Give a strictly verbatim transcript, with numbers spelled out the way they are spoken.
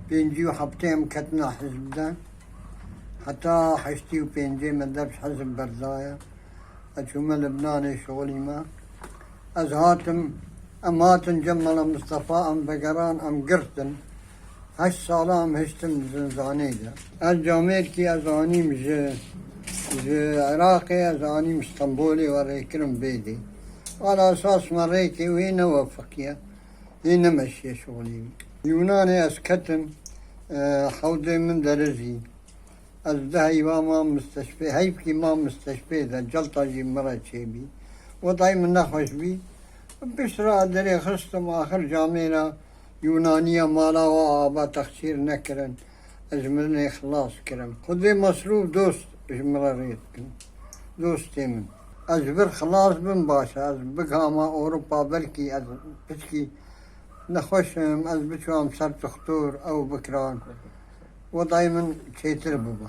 Pêncî û heftê em ketine hizb de. Heta heştî û pêncê me dev ji hizb berdaye. Ez çûme Libnanê şixulî me. Ez hatim, em hatin cem Mela Mistefa, em vegeran, em girtin. Heşt sala em hiştin zinzanê de. Ez camêrkî ez anîm ji, ji Iraqê, ez anîm Stenbolê we rêkirim bêdê. Ala esas me rêkê wê newefiqiye. Hê nemeşiye şixulî wî. Yûnanê ez ketim, e, hewdê min derizî. Ez deh heyva mam misteşfê, heyvkî mam misteşfê de, celta jî min re çêbî. Wedayî min nexweş bî. Piştre derê xistim, axir camêra Yûnaniya mala wa ava texsîr nekirin. Ez mirinê xilas kirim. Xwedê mesrûf dost ji min re rê dikin. Dostê min. Ez ji vir xilas bim baş e. Ez bigama Ewropa, belkî ez piçkî nexweş im, ez biçûm ser dixtor, ew bikiran. Wedayî min çêtir bibe.